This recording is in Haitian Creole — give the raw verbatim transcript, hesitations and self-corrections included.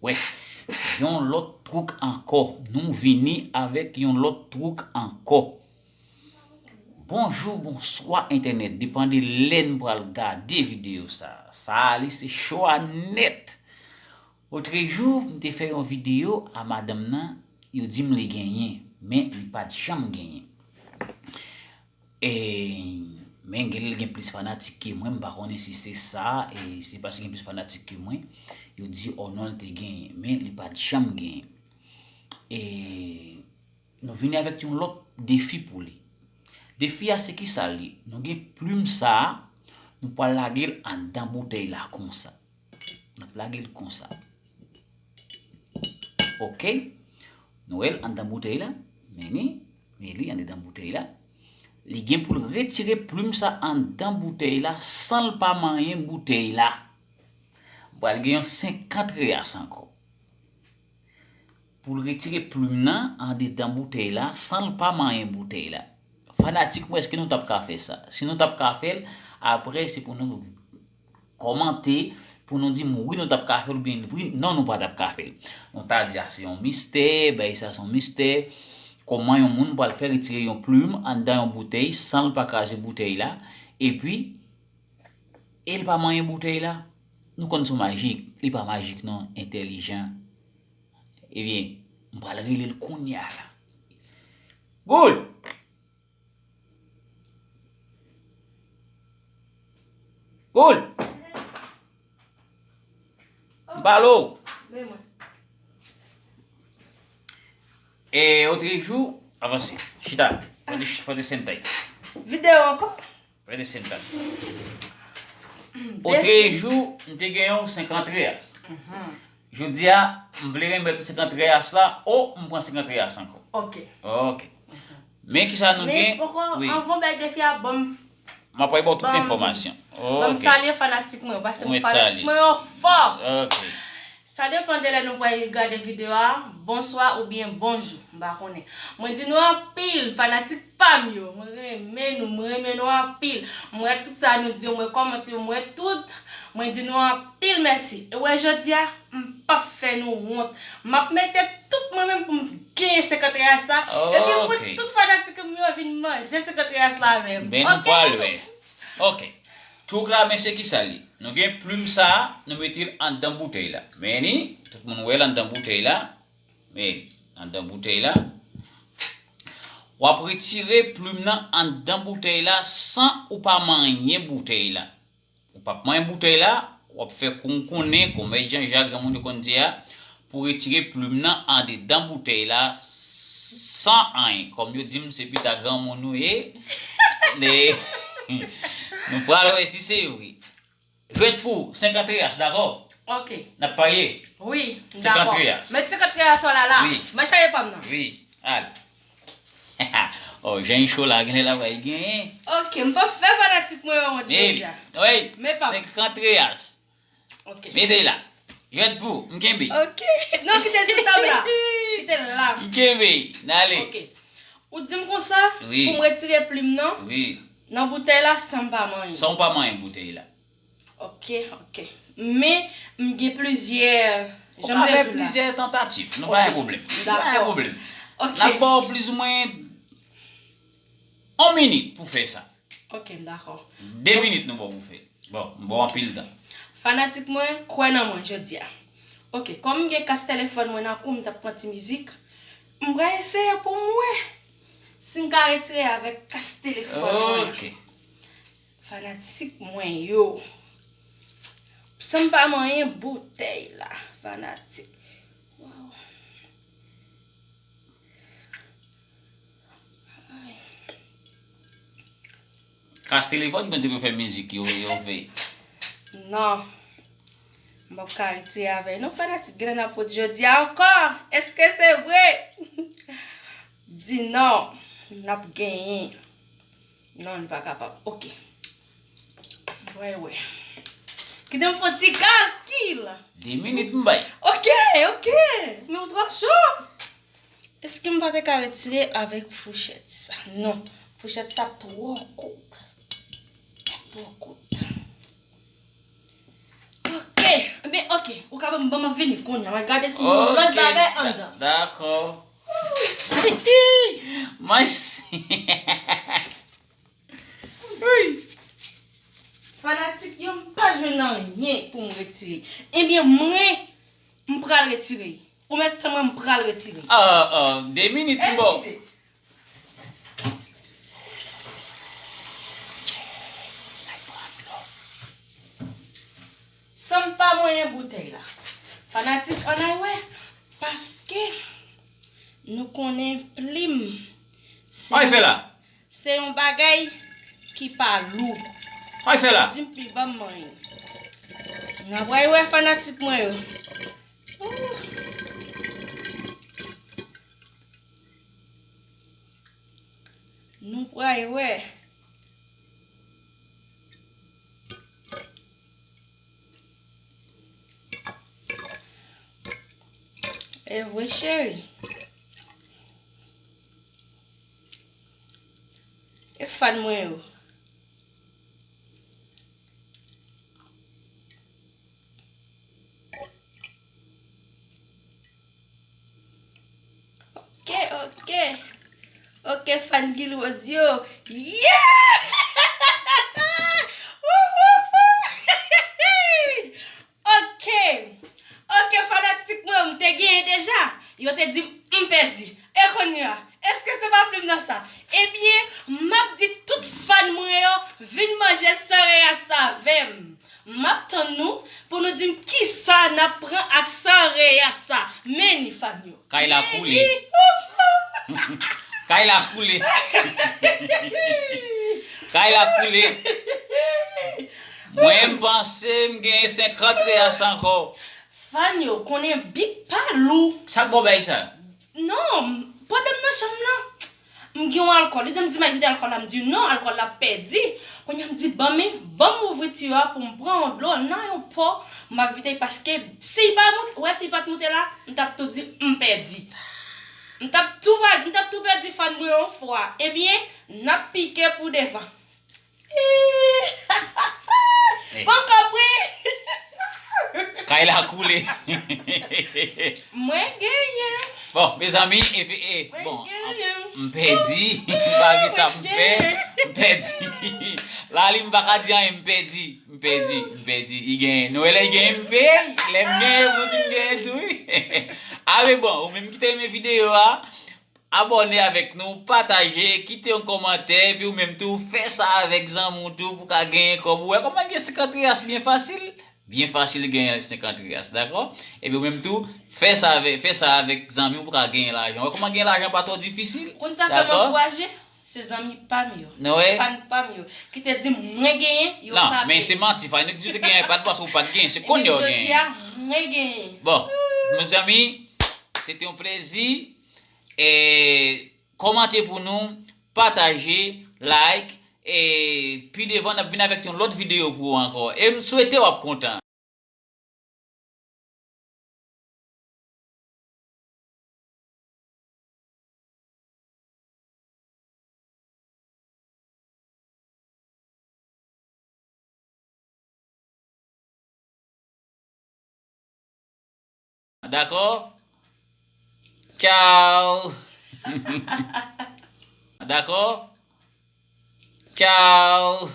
Wè, yon lòt twouk ankò. Nou vini avèk yon lòt twouk ankò. Bonjou, bonswa entènèt. Depann de lè n pral gade videyo sa. Sa a, li se cho a nèt. Otrejou, m te fè yon videyo a madanm nan, yo di m li genyen, men li pa t janm genyen. E, men gen, li gen plis fanatik ke mwen, m pa konnen si se sa, e se paske gen plis fanatik ke mwen, yo di, "Oh non, li te genyen, men li pa t janm genyen." E nou vini avèk yon lòt defi pou li. Defi a se kisa li? Nou gen plim sa a, nou pral lage l anndan boutèy la konsa. N ap lage l konsa. Oke. Nou wè l anndan boutèy la. Men li, men li anndan boutèy la. Li gen pou l retire plim sa anndan boutèy la san l pa manyen boutèy la. M pral gen yon senkant reyas ankò. Pou l retire plim nan andedan boutèy la san l pa manyen boutèy la. Fanatik mwen, èske nou t ap ka fè sa? Si nou t ap ka fè l, apre se pou nou kòmante, pou nou di m wi nou t ap ka fè l oubyen wi non nou pa t ap ka fè l. Nou ta di a se yon mistè, bagay sa se yon mistè. Kòman yon moun pral fè retire yon plim anndan yon boutèy san l pa kraze boutèy la, epi e l pa manyen boutèy la? Nou konn se yon majik, li pa majik non, entèlijan. Ebyen, m pral rele l kounye a la. Goul! Goul! M pale w. E otrejou, avanse. Chita. Pote, pote sentay. Videyo ankò? Pote sentay. Otrejou, m te gen yon senkant reyas. Jodi a, m vle remèt ou senkant reyas la, o, m pran senkant reyas ankò. Ok. Ok. Men kisa nou gen? Men poko, wi, anvan bay defi a, ban m, m ap bay ba w tout enfòmasyon. Ban m, ok, salye fanatik mwen yo, paske fanatik mwen yo fò. Ok. Sa depann de lè nou pral gade videyo a, bonswa oubyen bonjou, m pa konnen. Mwen di nou anpil, fanatik pa m yo, mwen renmen nou, mwen renmen nou anpil. Mwen wè tout sa nou di yo, mwen kòmante yo, mwen wè tout, mwen di nou anpil mèsi. E w wè jodi a, m p ap fè nou wont. M ap mete tout mwen menm pou m genyen senkant reyas la. Epi pou tout fanatik m yo vin manje senkant reyas la avè m. Ben nou pral wè. Ok. Twouk la, men se kisa li? Nou gen plim sa a, nou mete l anndan boutèy la. Men li, tout moun wè l anndan boutèy la. Men li, anndan boutèy la. W ap retire plim nan anndan boutèy la san ou pa manyen boutèy la. Ou p ap manyen boutèy la, w ap fè kou w konnen, kòm Mèt Jan Jak, jan moun yo konn di a, pou retire plim nan andedan boutèy la san anyen. Kòm yo di m se pita granmoun nou ye, nou pral wè si se vre. Jwèt pou senkant reyas, dakò? Ok. N ap parye? Wi, m dakò. Senkant reyas. Met senkant reyas w la la. Wi. Mwen chaje pa m nan. Wi, al. Oh, jan cho la, genlè la va genyen. Ok, m p ap fè fanatik mwen yo wont jodi a. Wi, men pa m. Senkant reyas. Ok. Mete la. Jwèt pou, m kenbe. Ok. Non, kite sistèm la. Kite l la. M kenbe. N ale. Ok. Ou di m konsa, wi, pou m retire plim nan, wi, nan boutèy la san m pa manyen. San w pa manyen boutèy la. Ok, ok. Men, m gen plizyè, jan m te di w la. Ou ka fè plizyè tantativ. Nou pa gen pwoblèm. Nou pa gen pwoblèm. Ok. N ap ba w plizoumwen yon minit pou fè sa. Ok, m dakò. De minit nou ba w pou fè. Bon, m ba w anpil tan. Fanatik mwen, kwè nan mwen jodi a. Ok, kòm m gen kas telefòn mwen nan kou m t ap pran ti mizik, m pral eseye pou m wè si m ka retire avèk kas telefòn mwen. Ok. Fanatik mwen yo. San m pa manyen boutèy la, fanatik. Waw. Ay. Kas telefòn, konn se pou fè mizik yo, yo fè. Non. M p ap ka retire avè l. Non, fanatik, genlè n ap wont jodi a ankò. Èske se vre? Di non. N ap genyen. Non, li pa kapab. Ok. Wè, wè. Kite m fè yon ti kalkil. De minit m bay. Ok, ok. Men ou twò cho. Èske m pa te ka retire avèk fouchèt sa? Non. Fouchèt sa twò kout. Twò kout. Ok. Men, ok. Ok, ou ka ban m, ban m vini kounye a. Mwen gade si yon lòt bagay anndan. Dakò. Mwen si. Wi. Fanatik yo, m pa jwenn anyen pou m retire. Ebyen, mwen, m pral retire. Ou mèt tann mwen, m pral retire. Ah, ah, de minit, m ba w. Eskize. San m pa manyen boutèy la. Fanatik, ann al wè, paske nou konnen plim se yon, se yon bagay ki pa lou. Di m plim, ban m manyen. N ap wè fanatik mwen yo. Ooh. Nou pral wè. E vre, cheri. E fan mwen yo. Ok, ok. Ok, fan Guy Rose yo. Yeah! Wouhouhou! Ok. Ok, fanatik mwen, m te genyen deja. Yo te di m m pèdi. E kounye a, èske se pa plim nan sa? Ebyen, m ap di tout fan mwen yo, vin manje san reyas sa avè m. M ap tann nou pou nou di m kisa n ap pran ak san reyas sa. Men ni fan yo. Kay la koule. Kay la koule. Kay la koule. Mwen, m panse m genyen senkant reyas ankò. Fan yo, konnen bik pa lou. Sa k ba w bagay sa? Non, pandan m nan chanm nan, m gen yon alkòl. Li di m di m al vide alkòl la, m di non, alkòl la pèdi. Kounye a m di, ban m, ban m ouvri tiyo a pou m pran yon dlo nan yon pò, m ap vide paske si l pa moute, wè si l pa t moute la, m t ap tou di m pèdi. M t ap tou pèdi, m t ap tou pèdi fan mwen yon fwa. Ebyen, n ap pike pou devan. Poko pri. Kay la koule. Mwen genyen. Bon, mezanmi, e, e, bon, m pèdi, m pa gen sa m fè, m pèdi. Laali, m pa ka di anyen, m pèdi, m pèdi, m pèdi. I genyen. Nou wè lè i genyen, m peye. Lè m genyen, pou di m genyen tou, wi. A, men bon, ou menm ki te renmen videyo a, abòne avèk nou, pataje, kite yon kòmantè, epi ou menm tou, fè sa avèk zanmi w tou pou ka genyen kòb ou. Wè kòman gen senkant reyas byen fasil? Byen fasil genyen senkant reyas, dakò? Epi ou menm tou, fè sa avèk, fè sa avèk zanmi w pou ka genyen lajan. Wè kòman genyen lajan pa twò difisil? Konn sa fè m ankouraje? Se zanmi pa m yo. Fan pa m yo. Ki te di m mwen genyen, yo pa vle. Non, men se manti, Fanny, di w te genyen, pa t bon, se ou pa t genyen, se kounye a w genyen. Ebyen jodi a, mwen genyen. Bon, mezanmi, se te yon plezi. E, kòmante pou nou, pataje, like, e pi devan n ap vin avèk yon lòt videyo pou ou ankò. E m swete w ap kontan. Dakò? Tchao. Dakò? Tchao.